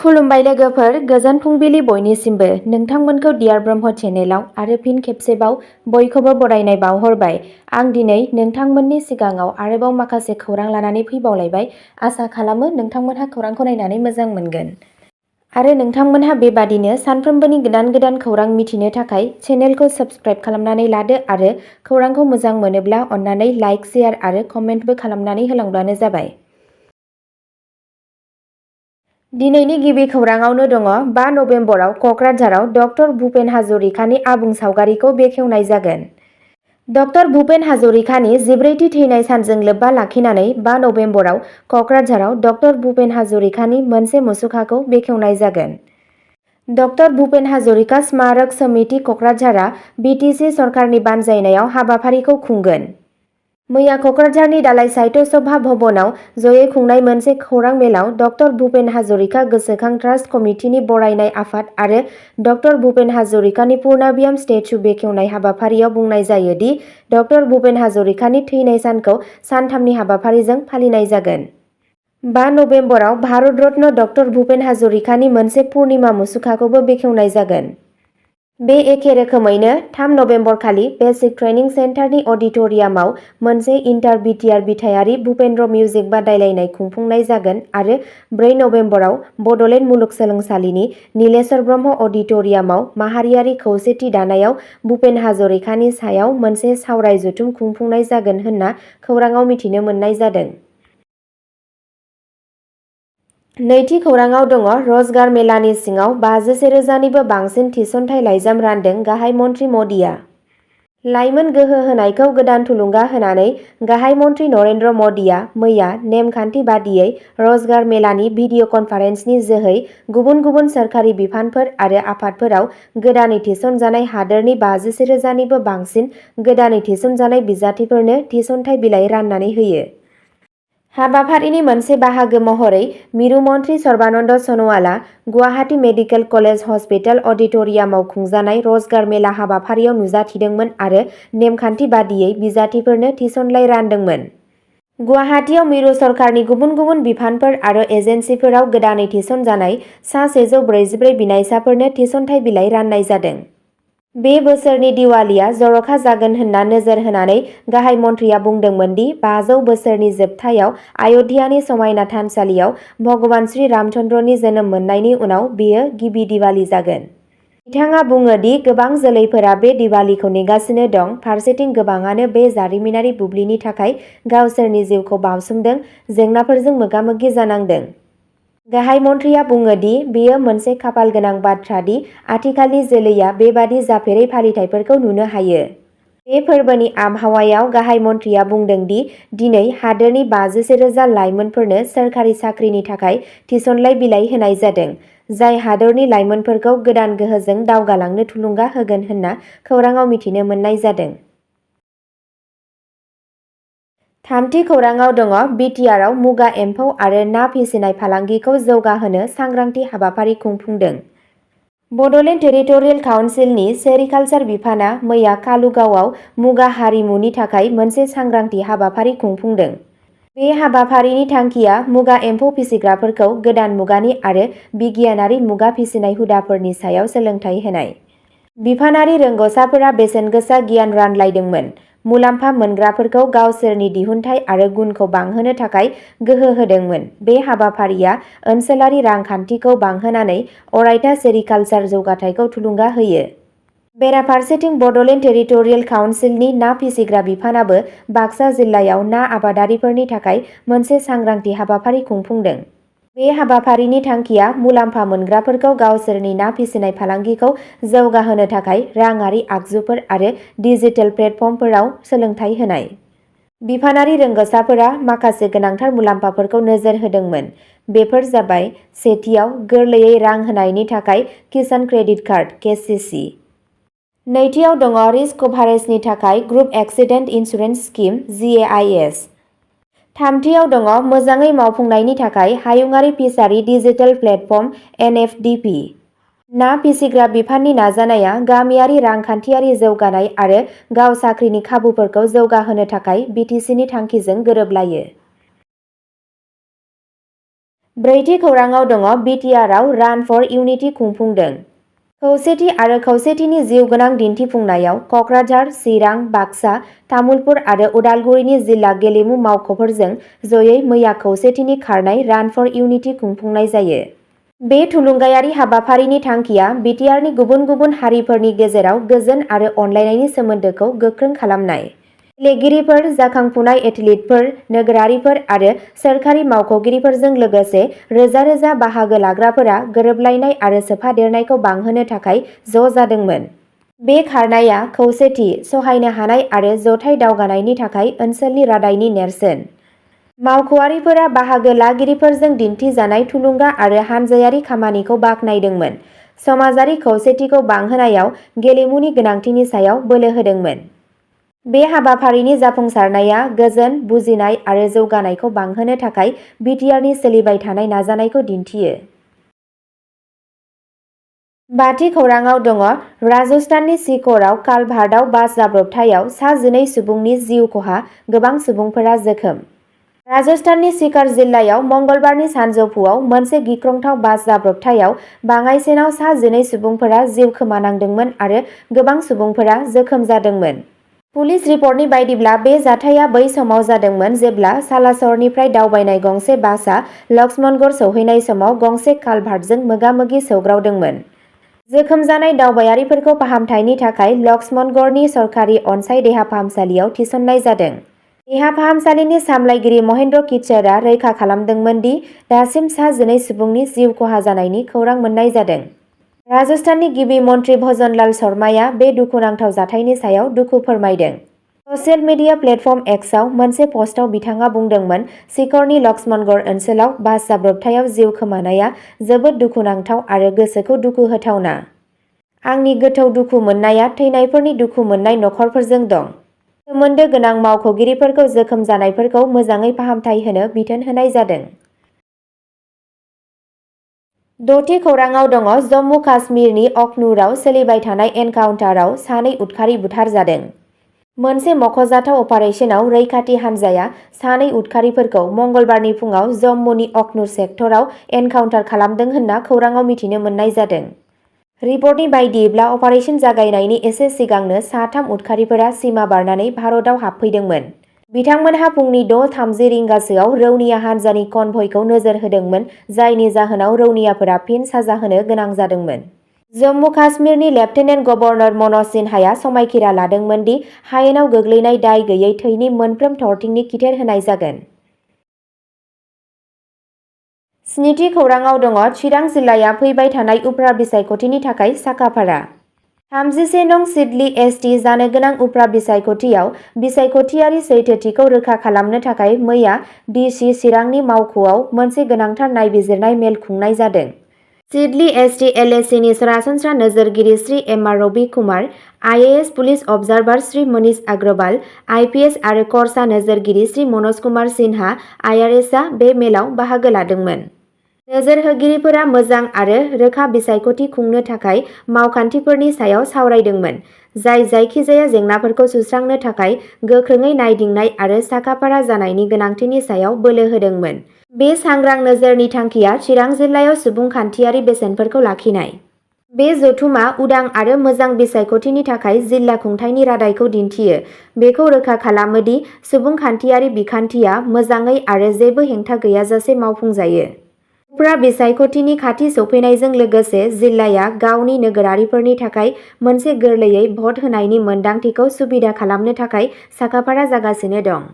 खुलुमबाय लोगोफोर, गोजोन फुंबिलि बयनिसिमबो। नोंथांमोनखौ डियार ब्रह्म चेनेलाव आरो फिन खेबसेबाव बयखौबो बरायनाय बावहरबाय। आं दिनै नोंथांमोननि सिगाङाव आरोबाव माखासे खौरां लानानै फैबावलायबाय। आसा खालामो नोंथांमोनहा खौरांखौ नायनानै मोजां मोनगोन। आरो नोंथांमोनहा बेबादिनो सानफ्रोमबोनि गोदान गोदान खौरां मिथिनो थाखाय चेनेलखौ साबस्क्राइब खालामनानै लादो आरो खौरांखौ मोजां मोनोब्ला अन्नानै लाइक, शेयार आरो कमेन्टबो खालामनानै होलांब्लानो जाबाय। दिनैनि गिबि खौराङावनो दङ। 5 नबेम्बराव क'क्राझाराव डक्टर भुपेन हाजरिकानि आबुं सावगारिखौ बेखेवनाय जागोन। डक्टर भुपेन हाजरिकानि 14थि थैनाय सानजों लोब्बा लाखिनानै 5 नबेम्बराव क'क्राझाराव डक्टर भुपेन हाजरिकानि मोनसे मुसुखाखौ बेखेवनाय जागोन। डक्टर भुपेन हाजरिका स्मारक समिति क'क्राझारआ BTC सरकारनि बानजायनायाव हाबाफारिखौ खुंगोन। मैया क'क्राझारनि दालाइ साहित्य सभा भवनाव जयै खुंनाय मोनसे खौरां मेलाव डक्टर भुपेन हाजरिका गोसोखां ट्रास्ट कमिटिनि बरायनाय आफाद आरो डक्टर भुपेन हाजरिकानि पुर्णाभियाम स्टेचु बेखेवनाय हाबाफारियाव बुंनाय जायो दि डक्टर भुपेन हाजरिकानि थैनाय सानखौ सानथामनि हाबाफारिजों फालिनाय जागोन। 5 नबेम्बराव भारत रत्न डक्टर भुपेन हाजरिकानि मोनसे पुर्णिमा मुसुखाखौबो बेखेवनाय जागोन। बे एखे रोखोमैनो 3 नबेम्बरखालि बेसिक ट्रेनिं सेन्टारनि अडिट'रियामाव मोनसे इन्टार-बिटिआर बिथायारि भुपेन्द्र मिउजिक बादायलायनाय खुंफुंनाय जागोन आरो 4 नबेम्बराव बड'लेण्ड मुलुगसोलोंसालिनि नीलेश्वर ब्रह्म अडिट'रियामाव माहारियारि खौसेथि दानायाव भुपेन हाजरिकानि सायाव मोनसे सावराय जथुम खुंफुंनाय जागोन होनना खौराङाव मिथिनो मोननाय जादों। नैथि खौराङाव दङ। र'जगार मेलानि सिङाव 51,000निबो बांसिन थिसनथाइ लाइजाम रानदों गाहाय मन्थ्रि मदिआ। लाइमोन गोहो होनायखौ गोदान थुलुंगा होनानै गाहाय मन्थ्रि नरेन्द्र मदिआ मैया नेमखान्थि बादियै र'जगार मेलानि भिडिअ' कनफारेन्सनि जोहै गुबुन गुबुन सोरखारि बिफानफोर आरो आफादफोराव गोदानै थिसनजानाय हादोरनि 51,000निबो बांसिन गोदानै थिसनजानाय बिजाथिफोरनो थिसनथाइ बिलाइ राननानै होयो। हाबाफारिनि मोनसे बाहागो महरै मिरु मन्थ्रि सर्बानन्द सन'वालआ गुवाहाटी मेडिकेल कलेज हस्पिटाल अडिट'रियामाव खुंजानाय र'जगार मेला हाबाफारियाव नुजाथिदोंमोन आरो नेमखान्थि बादियै बिजाथिफोरनो थिसनथाइ रानदोंमोन। गुवाहाटीआव मिरु सरकारनि गुबुन गुबुन बिफानफोर आरो एजेन्सिफोराव गोदानै थिसनजानाय सा 144 बिनायसाफोरनो थिसनथाइ बिलाइ राननाय जादों। बे बोसोरनि दिवालीया जर'खा जागोन होनना नोजोर होनानै गाहाय मन्थ्रिया बुंदोंमोन दि 500 बोसोरनि जोबथायाव अय'ध्यानि समायना थानसालियाव भगवान श्री रामचन्द्रनि जोनोम मोननायनि उनाव बेयो गिबि दिवाली जागोन। बिथाङा बुङो दि गोबां जोलैफोरा बे दिवालीखौ नेगासिनो दं। फारसेथिं गोबाङानो बे जारिमिनारि बुब्लिनि थाखाय गावसोरनि जिउखौ बावसोमदों, जेंनाफोरजों मोगा-मोगि जानांदों। गाहाय मन्थ्रिया बुङो दि बेयो मोनसे खाफालगोनां बाथ्रा दि आथिखालनि जोलैया बेबादि जाफेरै फालिथायफोरखौ नुनो हायो। बे फोरबोनि आबहावायाव गाहाय मन्थ्रिया बुंदों दि दिनै हादोरनि 51,000 लाइमोनफोरनो सोरखारि साख्रिनि थाखाय थिसनथाइ बिलाइ होनाय जादों, जाय हादरनि लाइमोनफोरखौ गोदान गोहोजों दावगालांनो थुलुंगा होगोन होनना खौराङाव मिथिनो मोननाय जादों। थामथि खौराङाव दङ। बिटिआरआव मुगा एम्फौ आरो ना फिसिनाय फालांगिखौ जौगाहोनो सांग्रांथि हाबाफारि खुंफुंदों। बड'लेण्ड टेरिटरियेल काउन्सिलनि सेरिकालचार बिफाना मैया कालुगावआव मुगा हारिमुनि थाखाय मोनसे सांग्रांथि हाबाफारि खुंफुंदों। बे हाबाफारिनि थांखिया मुगा एम्फौ फिसिग्राफोरखौ गोदान मुगानि आरो बिगियानारि मुगा फिसिनाय हुदाफोरनि सायाव सोलोंथाइ होनाय। बिफानारि रोंग'साफोरा बेसेनगोसा गियान रानलायदोंमोन। मुलाम्फा मोनग्राफोरखौ गावसोरनि दिहुनथाइ आरो गुनखौ बांहोनो थाखाय गोहो होदोंमोन। बे हाबाफारिया ओनसोलारि रांखान्थिखौ बांहोनानै अरायथा सेरिकालचार जौगाथायखौ थुलुंगा होयो। बेराफारसेथिं बड'लेण्ड टेरिटरियेल काउन्सिलनि ना फिसिग्रा बिफानाबो बाक्सा जिल्लायाव ना आबादारिफोरनि थाखाय मोनसे सांग्रांथि हाबाफारि खुंफुंदों। बे हाबाफारिनि थांखिया मुलाम्फा मोनग्राफोरखौ गावसोरनि ना फिसिनाय फालांगिखौ जौगाहोनो थाखाय राङारि आगजुफोर आरो डिजिटेल प्लेटफर्मफोराव सोलोंथाइ होनाय। बिफानारि रोंग'साफोरा माखासे गोनांथार मुलाम्फाफोरखौ नोजोर होदोंमोन। बेफोर जाबाय सेथियाव गोरलैयै रां होनायनि थाखाय किसान क्रेडिट कार्ड (केसिसि)। नैथियाव दङ रिस्क कभारेजनि थाखाय group accident insurance scheme (GAIS)। थामथियाव दङ मोजाङै मावफुंनायनि थाखाय हायुंआरि फिसारि डिजिटेल प्लेटफर्म (NFDP)। ना फिसिग्रा बिफाननि नाजानाया गामियारि रांखान्थियारि जौगानाय आरो गाव साख्रिनि खाबुफोरखौ जौगाहोनो थाखाय BTCनि थांखिजों गोरोबलायो। ब्रैथि खौराङाव दङ BTRआव रान फर इउनिटि खुंफुंदों। खौसेथि आरो खौसेथिनि जिउ गोनां दिन्थिफुंनायाव कक्राझार, चिरां, बाक्सा, तामुलपुर आरो उदालगुरिनि जिल्ला गेलेमु मावख'फोरजों जयै मैया खौसेथिनि खारनाय रान फर इउनिटि खुंफुंनाय जायो। बे थुलुंगायारि हाबाफारिनि थांखिया BTRनि गुबुन गुबुन हारिफोरनि गेजेराव गोजोन आरो अनलायनायनि सोमोन्दोखौ गोख्रों खालामनाय। गेलेगिरिफोर, जाखांफुनाय एथलीटफोर, नोगोरारिफोर आरो सोरखारि मावख'गिरिफोरजों लोगोसे रोजा रोजा बाहागो लाग्राफोरा गोरोबलायनाय आरो सोफादेरनायखौ बांहोनो थाखाय ज' जादोंमोन। बे खारनाया खौसेथि, सहायनो हानाय आरो जथाय दावगानायनि थाखाय ओनसोलनि रादायनि नेरसोन। मावख'आरिफोरा बाहागो लागिरिफोरजों दिन्थिजानाय थुलुंगा आरो हानजायारि खामानिखौ बाख्नायदोंमोन। समाजारि खौसेथिखौ बांहोनायाव गेलेमुनि गोनांथिनि सायाव बोलो होदोंमोन। बे हाबाफारिनि जाफुंसारनाया गोजोन, बुजिनाय आरो जौगानायखौ बांहोनो थाखाय BTRनि सोलिबाय थानाय नाजानायखौ दिन्थियो। बाथि खौराङाव दङ राजस्थाननि सीकरआव कालभार्टआव बास जाब्रबथायाव सा 12 सुबुंनि जिउ खहा, गोबां सुबुंफोरा जोखोम। राजस्थाननि सीकर जिल्लायाव मंगलबारनि सानजौफुआव मोनसे गिख्रंथाव बास जाब्रबथायाव बाङाइसिनाव सा 12 सुबुंफोरा जिउ खोमानांदोंमोन आरो गोबां सुबुंफोरा जोखोम जादोंमोन। पुलिस रिपर्टनि बायदिब्ला बे जाथाया बै समाव जादोंमोन जेब्ला सालासरनिफ्राय दावबायनाय गंसे बासआ लक्ष्मणगढ़ सौहैनाय समाव गंसे कालभार्टजों मोगा-मोगि सौग्रावदोंमोन। जोखोम जानाय दावबायारिफोरखौ फाहामथायनि थाखाय लक्ष्मणगढ़नि सरकारि अनसाइ देहा फाहामसालियाव थिसननाय जादों। देहा फाहामसालिनि सामलायगिरि महेन्द्र किचरा रैखा खालामदोंमोन दि दासिम सा 12 सुबुंनि जिउ खहा जानायनि खौरां मोन्नाय जादों। राजस्थाननि गिबि मन्त्रि भजनलाल शर्माया बे दुखुनांथाव जाथायनि सायाव दुखु फोरमायदों। ससियेल मिडिया प्लेटफर्म एक्सआव मोनसे पस्टआव बिथाङा बुंदोंमोन, सीकरनि लक्ष्मणगढ़ ओनसोलाव बास जाब्रबथायाव जिउ खोमानाया जोबोद दुखुनांथाव आरो गोसोखौ दुखु होथावना। आंनि गोथौ दुखु मोननाया थैनायफोरनि दुखु मोननाय नखरफोरजों दं। सोमोन्दो गोनां मावख'गिरिफोरखौ जोखोम जानायफोरखौ मोजाङै फाहामथाय होनो बिथोन होनाय जादों। द'थि खौराङाव दङ जम्मु काश्मीरनि अखनूरआव सोलिबाय थानाय एनकाउन्टाराव सानै उदखारि बुथारजादों। मोनसे मख'जाथाव अपारेसनाव रैखाथि हान्जाया सानै उदखारिफोरखौ मंगलबारनि फुङाव जम्मुनि अखनूर सेक्टराव एनकाउन्टार खालामदों होनना खौराङाव मिथिनो मोननाय जादों। रिपर्टनि बायदिब्ला अपारेसन जागायनायनि एसे सिगांनो साथाम उदखारिफोरा सिमा बारनानै भारतआव हाबफैदोंमोन। बिथांमोनहा फुंनि 6:30 रिंगासोआव रौनिया हान्जानि कनभयखौ नोजोर होदोंमोन, जायनि जाहोनाव रौनियाफोरा फिन साजा होनो गोनां जादोंमोन। जम्मु काश्मीरनि लेफ्टिनेन्ट गभर्नर मनज सिन्हाया समायखिरा लादोंमोन दि हायेनाव गोग्लैनाय दाय गैयै थैनि मोनफ्रोम थरथिंनि खिथेर होनाय जागोन। स्निथि खौराङाव दङ चिरां जिल्लाया फैबाय थानाय उफ्रा बिसायख'थिनि थाखाय साखाफारा। 31 नं सिडली एसटी जानो गोनां उफ्रा बिसायख'थियाव बिसायख'थियारि सैथोथिखौ रोखा खालामनो थाखाय मैया डिसि चिरांनि मावख'आव मोनसे गोनांथार नायबिजिरनाय मेल खुंनाय जादों। सिडली एसटी एलएसीनि सरासनस्रा नोजोरगिरि Shri M R Ravi Kumar, IAS police observer Shri Manish Agarwal, IPS आरो कर्सा नोजोरगिरि श्री मनज कुमार सिन्हा आईआरएसआ बे मेलाव बाहागो लादोंमोन। नोजोर होगिरिफोरा मोजां आरो रोखा बिसायख'थि खुंनो थाखाय मावखान्थिफोरनि सायाव सावरायदोंमोन, जाय जायखिजाया जेंनाफोरखौ सुस्रांनो थाखाय गोख्रोङै नायदिंनाय आरो साखाफारा जानायनि गोनांथिनि सायाव बोलो होदोंमोन। बे सांग्रां नोजोरनि थांखिया चिरां जिल्लायाव सुबुंखान्थियारि बेसेनफोरखौ लाखिनाय। बे जथुमा उदां आरो मोजां बिसायख'थिनि थाखाय जिल्ला खुंथायनि रादायखौ दिन्थियो, बेखौ रोखा खालामो दि सुबुंखान्थियारि बिखान्थिया मोजाङै आरो जेबो हेंथा गैयाजासे मावफुंजायो। उफ्रा बिसायख'थिनि खाथि सौफैनायजों लोगोसे जिल्लाया गावनि नोगोरारिफोरनि थाखाय मोनसे गोरलैयै भट होनायनि मोनदांथिखौ सुबिदा खालामनो थाखाय साखाफारा जागासिनो दं।